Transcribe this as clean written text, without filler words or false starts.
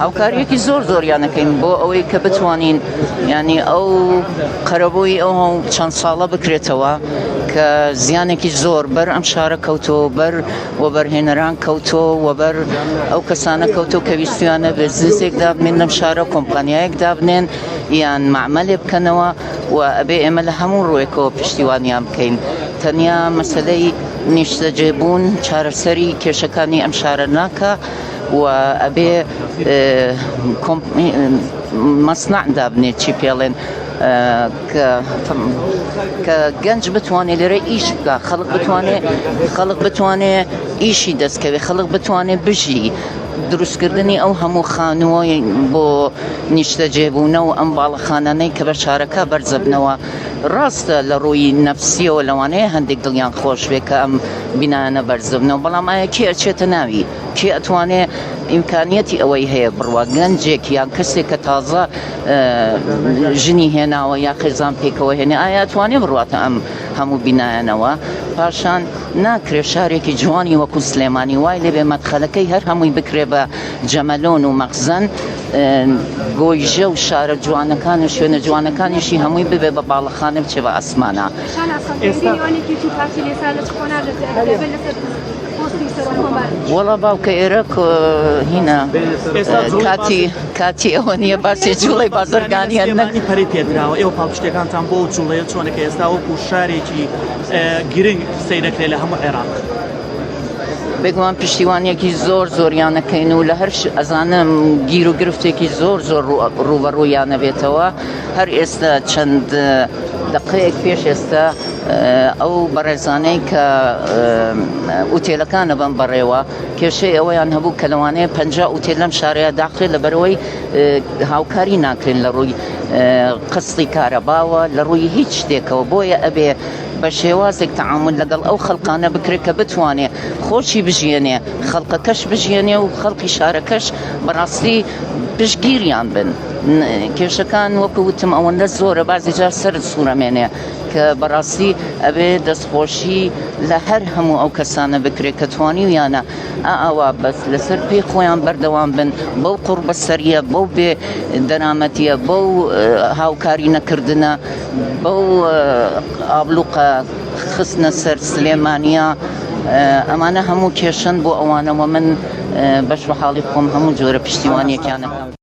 هاوکاریەکی زۆر زۆریانەکەین بۆ ئەوەی کە بتوانین ینی ئەو قەرەبووی ئەو چەند ساڵە بکرێتەوە کە زیانێکی زۆر بەر ئەم شارە کەوتۆ بەر وەبەرهێنەران کەوتۆ و بەر ئەو کەسانە کەوتۆ کە ویستویانە بزنسێک دابنێن لەم شارە کۆمپانیایەک دابنێن یان مەعمەلێ بکەنەوە و ئەبێ ئێمە لە هەموو ڕووێکەوە پشتیوانیان بکەین تەنیا مەسەلەی نیشتەجێبوون چارەسەری کێشەکانی ئەم شارە ناکا و ئەبێ مەسنع دابنێت چی پێڵێن کە گەنج بتوانێت لێرە ئیش بکە خەڵک بتوانێت خەڵک بتوانێت ئیشی دەستکەوێت خەڵک بتوانێت بژی دروستکردنی ئەو هەموو خانووەی بۆ نیشتەجێبوونە و ئەم باڵەخانانەی کە بە شارەکە بەرزەبنەوە ڕاستە لە ڕووی نەفسیەوە لەوانەیە هەندێک دڵیان خۆش بێ کە ئەم بینایانە بەرزبنەوە بەڵام ئایا کێ ئەچێتە ناوی کێ ئەتوانێ ئیمکانیەتی ئەوەی هەیە بڕوا گەنجێک یان کەسێک کە تازە ژنی هێناوە یا خێزان پێکەوە هێنێ ئایا ئەتوانێ بڕواتە ئەم هەموو بینایانەوە پاشان ناکرێ شارێکی جوانی وەکو سلێمانی وای لێبێ مەدخەلەکەی هەر هەمووی بکرێ بە جەمەلۆن و مەخزەن گۆیژە و شارە جوانەکان و شوێنە جوانەکانیشی هەمووی ببێ بە باڵەخانە بچێ بە ئاسمانە. وەڵا باوکە ئێرە هینە کاتی کاتی ئەوە نییە باسی جوڵەی بازرگانیان سلێمانی پەرەی پێدراوە ئێوە پاڵپشتیەکانتان بۆ ئەو جوڵەیە چۆنە کە ئێستا وەکو شارێکی گرنگ سەیرەکرێ لە هەموو عێراق؟ بێگومان پشتیوانیەکی زۆر زۆریانەکەین و لە هەر ئەزانم گیر و گرفتێکی زۆر زۆر ڕووبەڕوویانە بێتەوە هەر ئێستا چەند دقەیەک پێش ئێستا ئەو بەڕێزانەی کە ئوتێلەکانە بەم بەڕێوە کێشەی ئەوەیان هەبوو کە لەوانەیە 50 ئوتێل لەم شارەیە داخرێت لەبەرەوەی هاوکاری ناکرێن لە ڕووی قستی کارەباوە لە ڕووی هیچ شتێکەوە بۆیە ئەبێ بە شێوازێک تەعامول لەگەڵ ئەو خەڵکانە بکرێت کە بتوانێ خۆشی بژیێنێ خەڵکەکەش بژیێنێ و خەڵکی شارەکەش بەڕاستی پشتگیریان بن کێشەکان وەکو وتم ئەوەندە زۆرە بازی جار سەرت سوورەمێنێ کە بەڕاستی ئەبێ دەستخۆشی لە هەر هەموو ئەو کەسانە بکرێت کە توانیویانە ئاوا بەس لەسەر پێی خۆیان بەردەوام بن بەو قوڕبەسەریە بەو بێ دەرامەتیە بەو هاوکاری نەکردنە بەو ئابلوقە خستنە سەر سلێمانە ئەمانە هەموو کێشەن بۆ ئەوانەوە من بەش بە حاڵی خۆم هەموو جۆرە پشتیوانیەکیانەکەم.